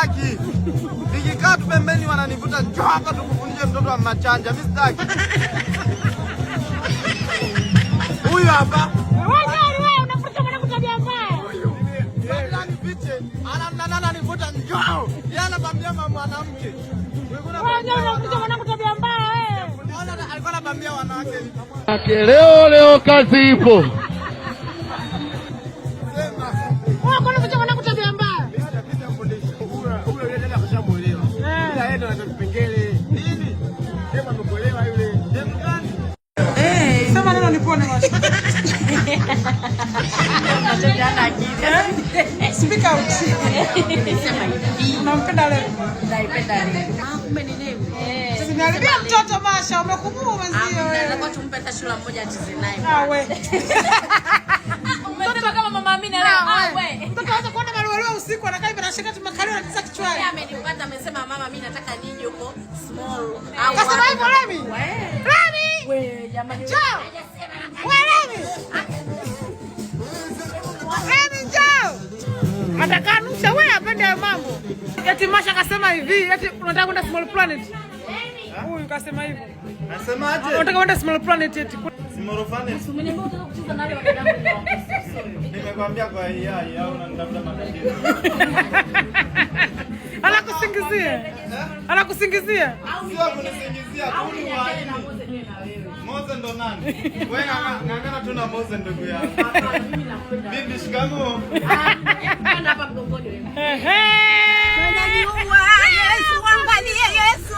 Sitaki. Nikikaa tu pembeni wananivuta, njoo hapa tukufundishe mtoto wa machanja. Mimi sitaki. Huyu hapa. Wewe nani wewe unafundisha mwanangu tabia mbaya. Badala nifiche, ananivuta njoo. Yeye anabambia mwanamke. Wewe nani unafundisha mwanangu tabia mbaya wewe. Alikuwa anabambia wanawake. Leo leo kazi ipo. Sema. Wewe kwa nini unafundisha mwanangu tabia mbaya? Nini? Demu gani? Sema neno nipone Masha. Speak out. Unampenda leo? Naipenda leo. Ah, kumbe ni Lemi. Sasa niharibia mtoto Masha, umekumua mwenzio wewe. Nataka tumpe hata shula mmoja acheze naye. Ah we. Umesema kama mama Amina leo. Ah, we. Mtoto anaweza kuona maluelue usiku anakaa hivi anashika tu makalio anatisa kichwani. Yeye amenipata amesema mama mimi nataka nije huko small. Au Kasema wapi. hivyo Lemi? We. Lemi! We, jamani. Njoo. We Lemi. Lemi njoo. Atakanusha wewe apende hayo mambo. Eti Masha kasema hivi, eti unataka kwenda Small Planet. Huyu kasema hivyo. Nasemaje? Unataka kwenda Small Planet eti. Small Planet. Umeniambia unataka kucheza na wale wadada. Nimekwambia kwa AI au unanitafuta matatizo. Anakusingizia. Anakusingizia. Sio kunisingizia, kuni waini. Moze ndo nani? Wewe ng'ang'ana tu na Moze ndugu yangu. Bibi shikamoo. Panda hapa mgongoni wewe. Ehe. Yesu, angalie Yesu.